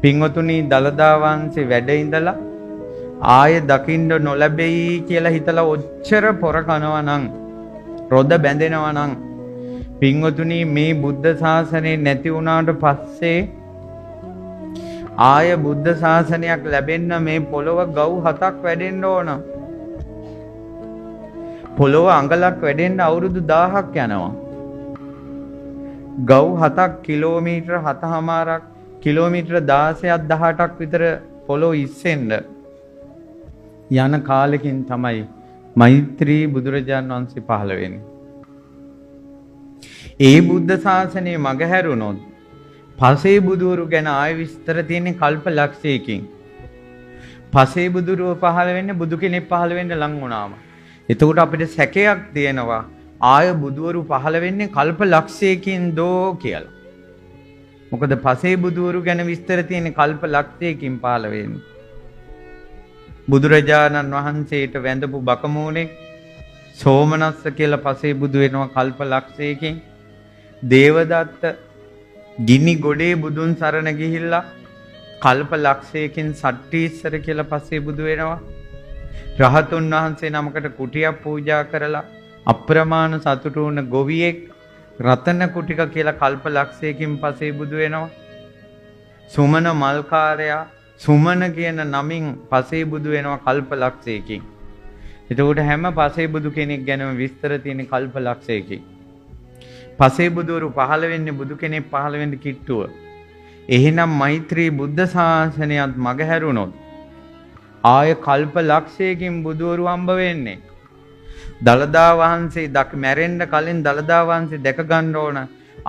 පින්වතුනි, දළදා වහන්සේ වැඩ ඉඳලා ආය දකින්න නොලැබෙයි කියලා හිතලා ඔච්චර පොර කනවා නම්, රොද බැඳෙනවා නම්, පින්වතුනි මේ බුද්ධ ශාසනය නැති වුණාට පස්සේ ආය බුද්ධ ශාසනයක් ලැබෙන්න මේ පොළොව ගව් 7ක් වැඩෙන්න ඕන. පොළොව අඟලක් වැඩෙන්න අවුරුදු 1000ක් යනවා. ගව් 7ක් කිලෝමීටර 7.5ක් කිලෝමීටර 16ක් 18ක් විතර පොළොව ඉස්සෙන්න යන කාලෙකින් තමයි මෛත්‍රී බුදුරජාන් වහන්සේ පහළ වෙන්නේ. ඒ බුද්ධ ශාසනය මගහැරුණොත් පසේ බුදුවරු ගැන ආය විස්තර තියෙන්නේ කල්ප ලක්ෂයකින්. පසේ බුදුරුව පහළ වෙන්නේ බුදු කෙනෙක් පහළ වෙන්න ලං වුණාම. එතකොට අපිට සැකයක් තියෙනවා ආය බුදුවරු පහළ වෙන්නේ කල්ප ලක්ෂයකින් දෝ කියලා. මොකද පසේ බුදුවරු ගැන විස්තර තියෙන්නේ කල්ප ලක්ෂයකින් පහළ වෙන්නේ. බුදුරජාණන් වහන්සේට වැඳපු බකමූණෙක් සෝමනස්ස කියලා පසේ බුදු වෙනවා කල්ප ලක්ෂයකින්. දේවදත්ත ගිනි ගොඩේ බුදුන් සරණ ගිහිල්ලා කල්ප ලක්ෂයකින් සට්ටීස්සර කියලා පසේ බුදු වෙනවා. රහතුන් වහන්සේ නමකට කුටියක් පූජා කරලා අප්‍රමාණ සතුටු වුණ ගොවියෙක් රතන කුටික කියලා කල්ප ලක්ෂයකින් පසේ බුදු වෙනවා. සුමන මල්කාරයා සුමන කියන නමින් පසේ බුදු වෙනවා කල්ප ලක්ෂයකින්. එතකොට හැම පසේ බුදු කෙනෙක් ගැනම විස්තර තියෙන කල්ප ලක්ෂයකින්. පසේ බුදුවරු පහළ වෙන්නේ බුදු කෙනෙක් පහළ වෙන්න කිට්ටුව. එහෙනම් මෛත්‍රී බුද්ධ ශාසනයත් මගහැරුණොත් ආය කල්ප ලක්ෂයකින් බුදුවරු හම්බ වෙන්නේ. දළදා වහන්සේ මැරෙන්න කලින් දළදා වහන්සේ දැක ගන්න ඕන.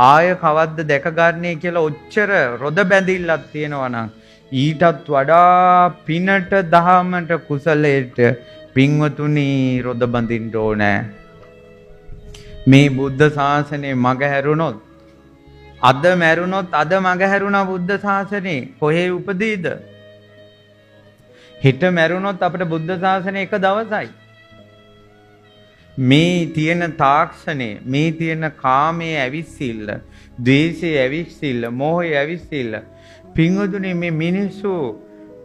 ආය කවද්ද දැක ගන්නේ කියලා ඔච්චර රොද බැඳිල්ලක් තියෙනවා නම් ඊටත් වඩා පිනට දහමට කුසලයට පින්වතුනි රොද බඳින්න ඕනෑ. මේ බුද්ධ ශාසනය මගහැරුණොත් අද මැරුණොත් අද මගහැරුණා බුද්ධ ශාසනය කොහේ උපදීද? හෙට මැරුණොත් අපිට බුද්ධ ශාසනය එක දවසයි. මේ තියෙන තාක්ෂණය, මේ තියෙන කාමයේ ඇවිස්සිල්ල, ද්වේෂයේ ඇවිස්සිල්ල, මෝහයේ ඇවිස්සිල්ල, පින්වතුනි මේ මිනිස්සු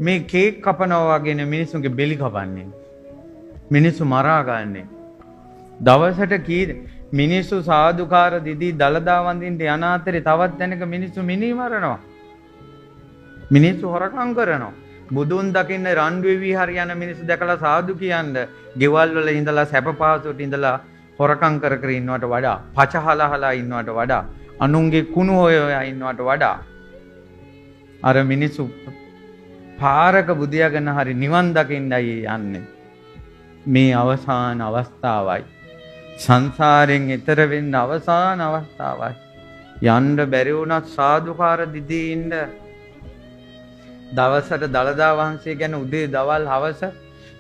මේ කේක් කපනවා වගේ මිනිස්සුන්ගේ බෙලි කපන්නේ. මිනිස්සු මරා ගන්නේ. දවසට කී මිනිස්සු සාදුකාර දිදී දළදා වඳින්න යන අතරේ තවත් තැනක මිනිස්සු මිනී මරනවා. මිනිස්සු හොරකම් කරනවා. බුදුන් දකින්න රණ්ඩු වෙවි හරි යන මිනිස්සු දැකලා සාදු කියන්න ගෙවල් වල ඉඳලා සැප පහසුවට ඉඳලා හොරකම් කර කර ඉන්නවට වඩා, පච හලහලා ඉන්නවට වඩා, අනුන්ගේ කුණු හොය හොයා ඉන්නවට වඩා අර මිනිස්සු පාරක බුදියාගෙන හරි නිවන් දකින්නයි යන්නේ. මේ අවසාන අවස්ථාවයි. සංසාරයෙන් එතර වෙන්න අවසාන අවස්ථාවයි. යන්න බැරි වුණත් සාදුකාර දිදී ඉන්න. දවසට දළදා වහන්සේ ගැන උදේ දවල් හවස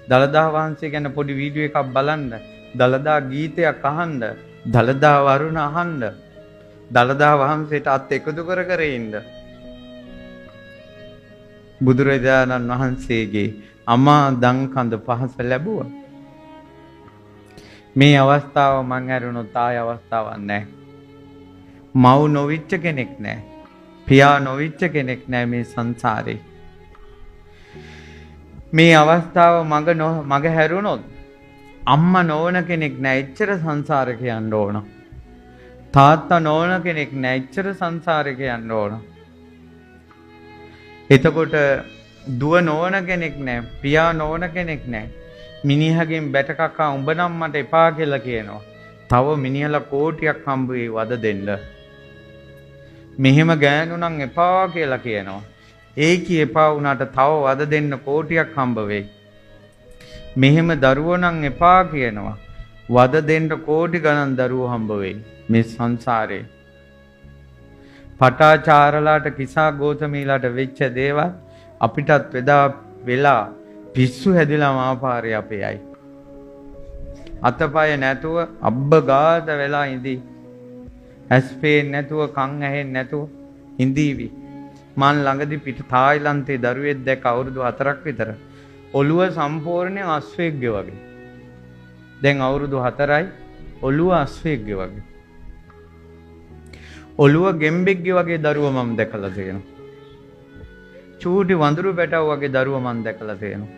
දළදා වහන්සේ ගැන පොඩි වීඩියෝ එකක් බලන්න, දළදා ගීතයක් අහන්න, දළදා වරුණ අහන්න, දළදා වහන්සේට අත් එකතු කර කර ඉන්න. බුදුරජාණන් වහන්සේගේ අමා දන් කඳ පහස ලැබුවා. මේ අවස්ථාව මං ඇරුණොත් ආය අවස්ථාවක් නැහැ. මව් නොවිච්ච කෙනෙක් නැහැ. පියා නොවිච්ච කෙනෙක් නැහැ මේ සංසාරේ. මේ අවස්ථාව මග හැරුණොත් අම්මා නොවන කෙනෙක් නැහැ. එච්චර සංසාරේ කියන්න ඕන. තාත්තා නොවන කෙනෙක් නැහැ. එච්චර සංසාරේ කියන්න ඕන. එතකොට දුව නොවන කෙනෙක් නැහැ. පියා නොවන කෙනෙක් නැහැ. මිනිහගෙන් බැට කකා උඹ නම් මට එපා කියලා කියනවා. තව මිනිහලා කෝටියක් හම්බ වෙයි වද දෙන්න. මෙහෙම ගෑනු නම් එපා කියලා කියනවා. ඒ කී එපා වුණාට තව වද දෙන්න කෝටියක් හම්බ වෙයි. මෙහෙම දරුවෝ නම් එපා කියනවා. වද දෙන්න කෝටි ගණන් දරුවෝ හම්බ වෙයි මේ සංසාරේ. පටාචාරලාට කිසා ගෝතමීලාට වෙච්ච දේවල් අපිටත් වෙලා පිස්සු හැදිලා මාපාරේ අපේ අය. අතපය නැතුව අබ්බ ගාත වෙලා ඉඳී. ඇස් පේන්නේ නැතුව කන් ඇහෙන්නේ නැතුව ඉඳීවි. මං ළඟදි පිට තායිලන්තේ දරුවෙක් දැක්ක අවුරුදු 4ක් විතර. ඔළුව සම්පූර්ණයෙන් අශ්වයෙක්ගේ වගේ. දැන් අවුරුදු 4යි ඔළුව අශ්වයෙක්ගේ වගේ. ඔළුව ගෙම්බෙක්ගේ වගේ දරුව මම දැකලා තියෙනවා. චූටි වඳුරු පැටව් වගේ දරුවෝ මං දැකලා තියෙනවා.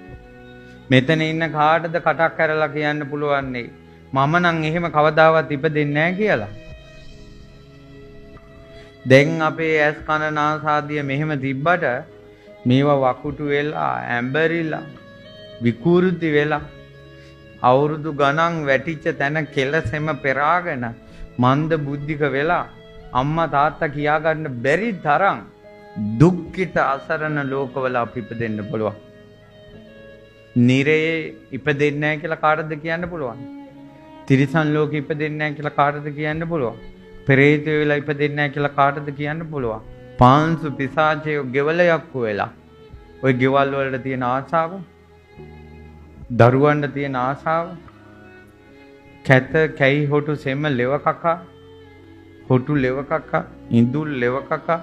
මෙතන ඉන්න කාටද කටක් ඇරලා කියන්න පුළුවන් නේ මම නම් එහෙම කවදාවත් ඉපදෙන්නේ නැහැ කියලා. දැන් අපේ ඇස් කන නාස ආදිය මෙහෙම තිබ්බට මේවා වකුටු වෙලා ඇඹරිලා විකෘති වෙලා අවුරුදු ගණන් වැටිච්ච තැන කෙලසෙම පෙරාගෙන මන්ද බුද්ධික වෙලා අම්මා තාත්තා කියා ගන්න බැරි තරම් දුක්ඛිත අසරණ ලෝකවල අපි ඉපදෙන්න පුළුවන්. නිරයේ ඉපදෙන්නේ නැහැ කියලා කාටද කියන්න පුළුවන්? තිරිසන් ලෝකෙ ඉපදෙන්නේ නැහැ කියලා කාටද කියන්න පුළුවන්? පෙරේතයෝ වෙලා ඉපදෙන්නේ නැහැ කියලා කාටද කියන්න පුළුවන්? පාංශු පිසාචයෝ ගෙවල යක්කු වෙලා ඔය ගෙවල් වලට තියෙන ආශාව, දරුවන්ට තියෙන ආශාව, කැත කැයි හොටු සෙම ලෙව කකා, හොටු ලෙව කකා, ඉඳුල් ලෙව කකා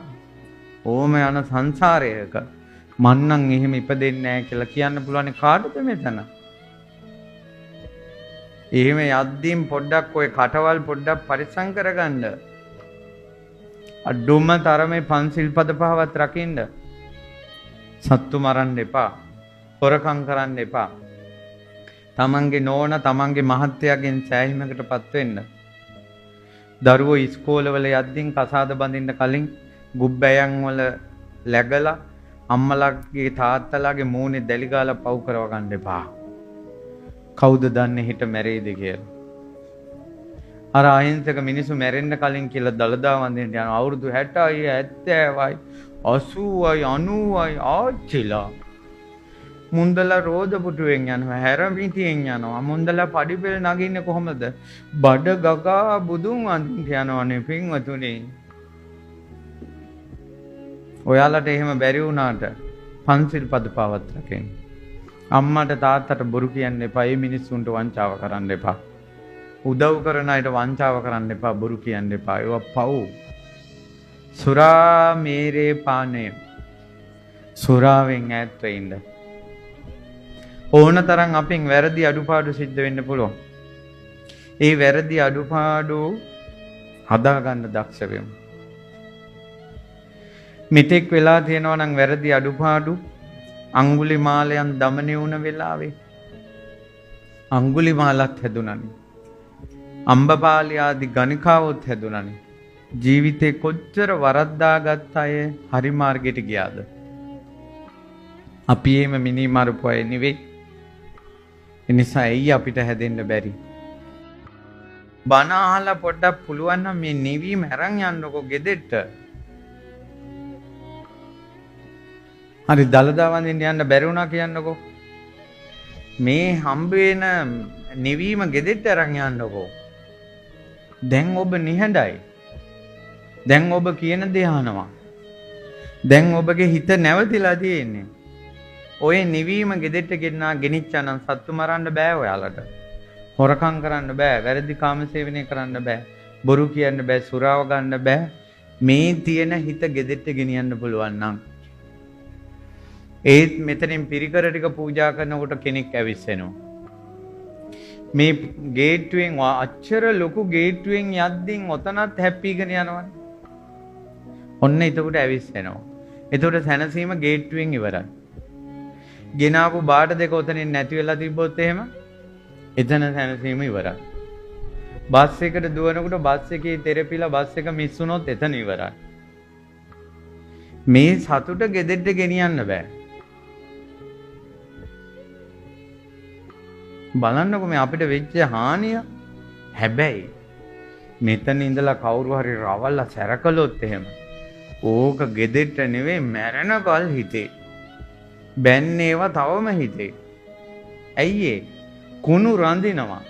ඕම යන සංසාරයක මං නම් එහෙම ඉපදෙන්නේ නැහැ කියලා කියන්න පුළුවන් කාටද මෙතන? එහෙම යද්දීන් පොඩ්ඩක් ඔය කටවල් පොඩ්ඩක් පරිස්සම් කරගන්න. අඩුම තරමේ පන්සිල් පද පහවත් රකින්න. සත්තු මරන්න එපා. හොරකම් කරන්න එපා. තමන්ගේ නෝන තමන්ගේ මහත්තයාගෙන් සෑහීමකටපත් වෙන්න. දරුවෝ ඉස්කෝලවල යද්දීන් කසාද බඳින්න කලින් ගුබ්බැයන් වල läගලා අම්මලාගේ තාත්තලාගේ මූණේ දැලි ගාලා පව් කරව ගන්න එපා. කවුද දන්නේ හිට මැරෙයිද කියලා. අර අහිංසක මිනිස්සු මැරෙන්න කලින් කියලා දලදා වඳින්න යන අවුරුදු 60යි 70යි 80යි 90යි ආච්චිලා මුන්දලා රෝද පුටුවෙන් යනවා, හැරමිටියෙන් යනවා. මුන්දලා පඩිපෙළ නගින්නේ කොහොමද? බඩ ගගා බුදුන් වඳින්න යනවනේ පින්වතුනි. ඔයාලට එහෙම බැරි වුණාට පන්සිල් පද පවත් රකින්න. අම්මට තාත්තට බොරු කියන්න එපා. ඒ මිනිස්සුන්ට වංචාව කරන්න එපා. උදව් කරන අයට වංචාව කරන්න එපා, බොරු කියන්න එපා. ඒවා පව්. සුරා මේරේ පානය. සුරාවෙන් ඈත් වෙන්න. ඕන තරම් අපෙන් වැරදි අඩුපාඩු සිද්ධ වෙන්න පුළුවන්. ඒ වැරදි අඩුපාඩු හදාගන්න දක්ෂ වෙමු. මෙතෙක් වෙලා තියෙනවා නම් වැරදි අඩුපාඩු අඟුලිමාලයන් දමනය වුණ වෙලාවේ අඟුලිමාලත් හැදුනනේ. අම්බපාලි ආදි ගණිකාවොත් හැදුනනේ. ජීවිතේ කොච්චර වරද්දාගත් අය හරි මාර්ගයට ගියාද? අපි එහෙම මිනී මරපු අය නෙවෙයි. ඒ නිසා ඇයි අපිට හැදෙන්න බැරි? බණ අහලා පොඩ්ඩක් පුළුවන් නම් මේ නිවීම අරන් යන්නකෝ ගෙදෙට්ට. හරි දලදා වඳින්න යන්න බැරි වුණා කියන්නකෝ. මේ හම්බ වෙන නිවීම ගෙදෙට්ට අරන් යන්නකෝ. දැන් ඔබ නිහඬයි. දැන් ඔබ කියන දේ අහනවා. දැන් ඔබගේ හිත නැවතිලා තියෙන්නේ. ඔය නිවීම ගෙදෙට්ට ගෙනිච්චා නම් සත්තු මරන්න බෑ ඔයාලට. හොරකම් කරන්න බෑ, වැරදි කාම සේවනය කරන්න බෑ, බොරු කියන්න බෑ, සුරාව ගන්න බෑ. මේ තියෙන හිත ගෙදෙට්ට ගෙනියන්න පුළුවන් නම් ඒත් මෙතනින් පිරිකර ටික පූජා කරනකොට කෙනෙක් ඇවිස්සෙනවා. මේ ගේට්ටුවෙන් අච්චර ලොකු ගේට්ටුවෙන් යද්දින් ඔතනත් හැප්පීගෙන යනවනේ. ඔන්න එතකොට ඇවිස්සෙනවා. එතකොට සැනසීම ගේට්ටුවෙන් ඉවරයි. ගෙනාවු බාට දෙක ඔතනින් නැති වෙලා තිබ්බොත් එහෙම එතන සැනසීම ඉවරයි. බස් එකට දුවනකොට බස් එකේ තෙරපිලා බස් එක මිස් වුණොත් එතන ඉවරයි. මේ සතුට ගෙදෙට්ට ගෙනියන්න බෑ. බලන්නකො මේ අපිට වෙච්ච හානිය. හැබැයි මෙතන ඉඳලා කවුරු හරි රවල්ලා සැරකලොත් එහෙම ඕක ගෙදෙට්ට නෙවෙයි මැරෙනකල් හිතේ. බැන්නේ ඒවා තවම හිතේ. ඇයි ඒ? කුණු රඳිනවා.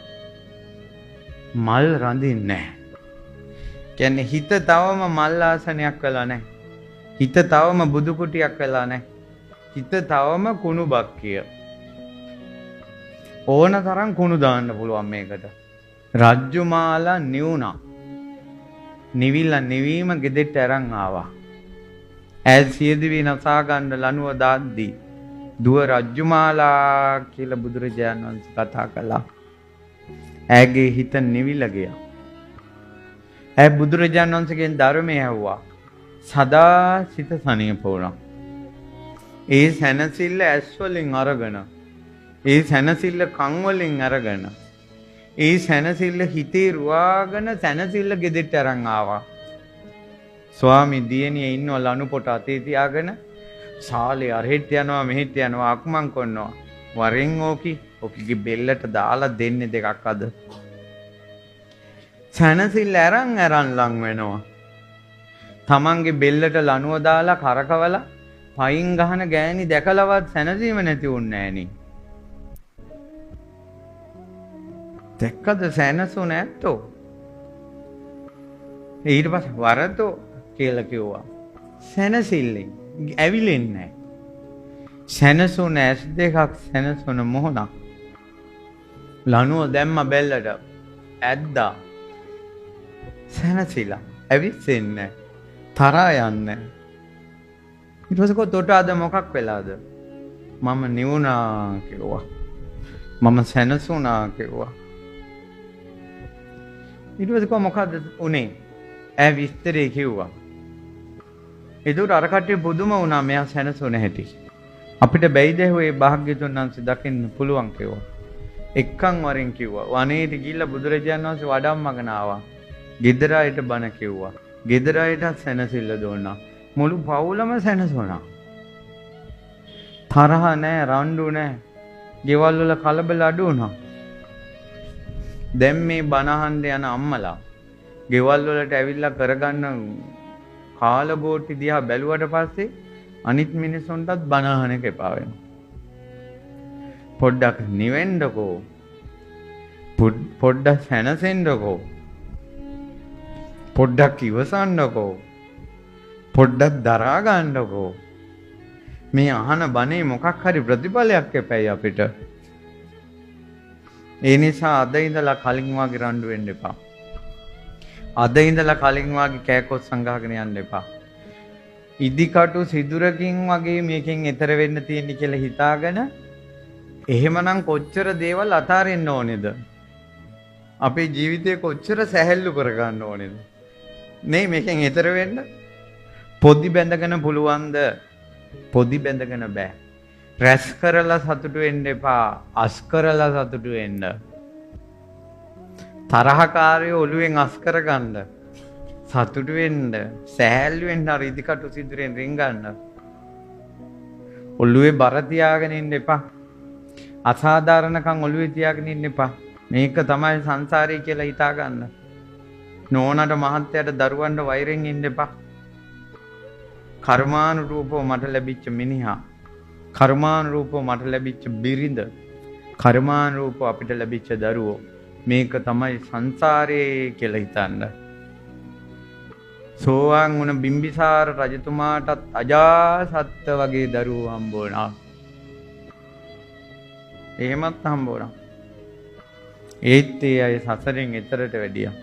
මල් රඳින්නේ නැහැ. කියන්නේ හිත තවම මල් ආසනයක් වෙලා නැහැ. හිත තවම බුදු කුටියක් වෙලා නැහැ. හිත තවම කුණු බක්කිය. ඕන තරම් කුණු දාන්න පුළුවන් මේකට. රජ්ජුමාලා නිවුණා. නිවිලා නිවීම ගෙදෙට්ට අරන් ආවා. ඈ සියදිවි නසා ගන්න ලනුව දාද්දී දුව රජ්ජුමාලා කියලා බුදුරජාණන් වහන්සේ කතා කළා. ඈගේ හිත නිවිලා ගියා. ඈ බුදුරජාණන් වහන්සේගෙන් ධර්මය ඇහුවා. සදා සිත සනීප වුණා. ඒ සැනසෙල්ල ඇස් වලින් අරගෙන, ඒ සැනසෙල්ල කන් වලින් අරගෙන, ඒ සැනසෙල්ල හිතේ රුවාගෙන සැනසෙල්ල ගෙදරට අරන් ආවා. ස්වාමි දියණිය ඉන්නව ලනු පොට අතේ තියාගෙන සාලේ අරහෙට යනවා මෙහෙට යනවා අක්මන් කරනවා. වරෙන් ඕකි ඔකිගේ බෙල්ලට දාලා දෙන්නේ දෙකක් අද. සැනසෙල්ල අරන් අරන් ලං වෙනවා. තමන්ගේ බෙල්ලට ලනුව දාලා කරකවලා පයින් ගහන ගෑණි දැකලවත් සැනසීම නැති වුන්නේ නෑනේ. දැක්කද සැනසුන ඇත්තෝ? ඊට පස්සේ වරතෝ කියලා කිව්වා. සැනසෙල්ලෙන් ඇවිලෙන්නේ නෑ. සැනසුන ඇස් දෙකක් සැනසුන මොහොනක්. ලනුව දැම්ම බෙල්ලට ඇද්දා. සැනසිලා ඇවිස්සෙන්නේ තරහා යන්නේ. ඊට පස්සේ කො තොට අද මොකක් වෙලාද? මම නිවුණා කිව්වා. මම සැනසුණා කිව්වා. ඊට පස්සේ කො මොකද්ද උනේ? ඈ විස්තරේ කිව්වා. ඒකට අර කට්ටිය පුදුම වුණා මෙයා සැනසුණ හැටි. අපිට බැයිද ඒ භාග්‍යතුන් වහන්සේ දකින්න පුළුවන් කිව්වා. එක්කන් වරින් කිව්වා. වනයේට ගිහිල්ලා බුදුරජාණන් වහන්සේ වඩම්මගෙන ආවා. ගෙදර අයට බණ කිව්වා. ගෙදර අයටත් සැනසෙල්ල දුන්නා. මුළු පවුලම සැනසුණා. තරහ නෑ, රණ්ඩු නෑ. ගෙවල් වල කලබල අඩු වුණා. දැන් මේ බණ අහන්න යන අම්මලා ගෙවල් වලට ඇවිල්ලා කරගන්න කාලගෝටි දිහා බැලුවට පස්සේ අනිත් මිනිස්සුන්ටත් බණ අහන එක එපා වෙනවා. පොඩ්ඩක් නිවෙන්නකෝ. පොඩ්ඩක් සැනසෙන්නකෝ. පොඩ්ඩක් ඉවසන්නකෝ. පොඩ්ඩක් දරා ගන්නකෝ. මේ අහන බණේ මොකක් හරි ප්‍රතිඵලයක් එපැයි අපිට. ඒ නිසා අද ඉඳලා කලින් වාගේ රණ්ඩු වෙන්න එපා. අද ඉඳලා කලින් වාගේ කෑකොස් සංගාගෙන යන්න එපා. ඉදිකටු සිදුරකින් වගේ මේකෙන් එතර වෙන්න තියෙන්නේ කියලා හිතාගෙන එහෙමනම් කොච්චර දේවල් අතාරින්න ඕනේද? අපේ ජීවිතේ කොච්චර සැහැල්ලු කරගන්න ඕනේද? නේ මේකෙන් එතර වෙන්න පොදි බැඳගෙන පුළුවන්ද? පොදි බැඳගෙන බෑ. රැස් කරලා සතුටු වෙන්න එපා. අස් කරලා සතුටු වෙන්න. තරහකාරයෝ ඔළුවෙන් අස් කරගන්න. සතුටු වෙන්න, සැහැල්ලු වෙන්න, අර ඉදිකටු සිදුරෙන් රින්ගන්න. ඔළුවේ බර තියාගෙන ඉන්න එපා. අසාධාරණකම් ඔළුවේ තියාගෙන ඉන්න එපා. මේක තමයි සංසාරය කියලා හිතා ගන්න. නෝනට මහත්තයාට දරුවන්ට වෛරෙන් ඉන්න එපා. කර්මානුරූපව මට ලැබිච්ච මිනිහා, කර්මානුරූපව මට ලැබිච්ච බිරිඳ, කර්මානුරූපව අපිට ලැබිච්ච දරුවෝ, මේක තමයි සංසාරේ කියලා හිතන්න. සෝවාන් වුණ බිම්බිසාර රජතුමාටත් අජාසත්ත වගේ දරුවෝ හම්බ වුණා. එහෙමත් හම්බ වුණා. ඒත් ඒ අය සසරෙන් එතරට වැඩියා.